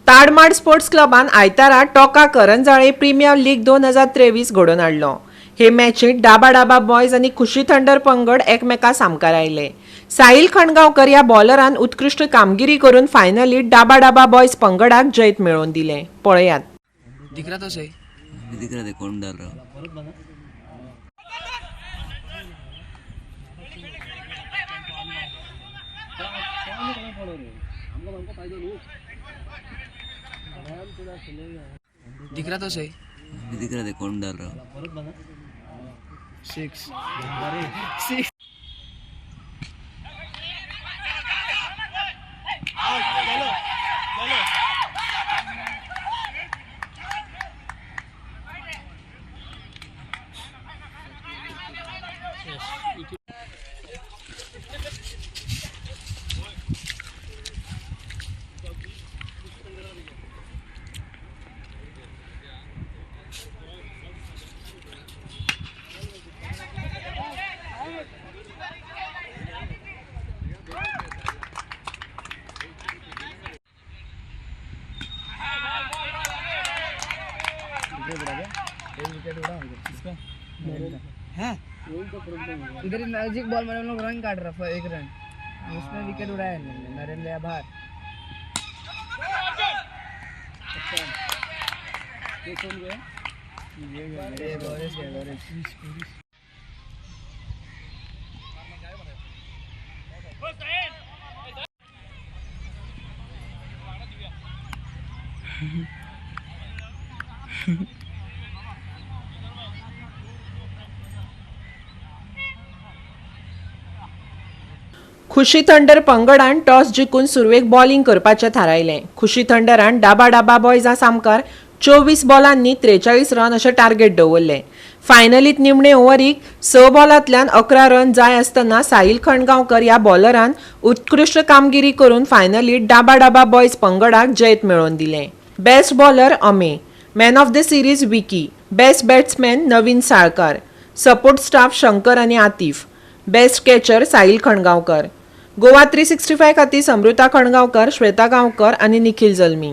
ताडमाड sports क्लबान आयतारा टोका Karanzalem premier league 2023 घडोवन हाडलो. हे मॅचीत डाबा डाबा बॉयज आनी खुशी थंडर पंगड एकमेका सामकार आयले. साहिल खणगांवकर ह्या बॉलरान उत्कृश्ट कामगिरी करून फायनलीत डाबा डाबा बॉयज पंगडाक जैत मेळोवन दिलें. पळयात. दिख रहा तो सही. अभी दिख रहा था, कौन डाल रहा हूँ. दिख रहा तो सही. अभी दिख रहा था, कौन डाल रहा हूँ. Six six. इधर मैजिक बॉल में हम लोग रन काट रहा, एक रन उसमें विकेट उड़ाया इन्होंने. नरेंद्र गया बाहर. ये बोरिस गया, बोरिस. खुशी थंडर पंगडान टॉस जिखून सुरवेक बॉलिंग करपाचें थारायलें. खुशी थंडरान डाबा डाबा बॉयजा सामकार 24 बॉलांनी 43 रन अशें टार्गेट दवरलें. फायनलीत निमणे ओव्हरीक 6 बॉलांतल्यान 11 रन जाय आसतना साहिल खणगांवकर ह्या बॉलरान उत्कृश्ट कामगिरी करून फायनलीत डाबा डाबा बॉयज पंगडाक जैत मेळोवन दिलें. Best bowler Amey, man of the series Vicky, best batsman Naveen Salkar, support staff Shankar आनी आतीफ, बेस्ट कॅचर साहिल खणगांवकर. गोवा 365 खातीर समृता खणगांवकर, श्वेता गांवकर आनी निखिल जल्मी.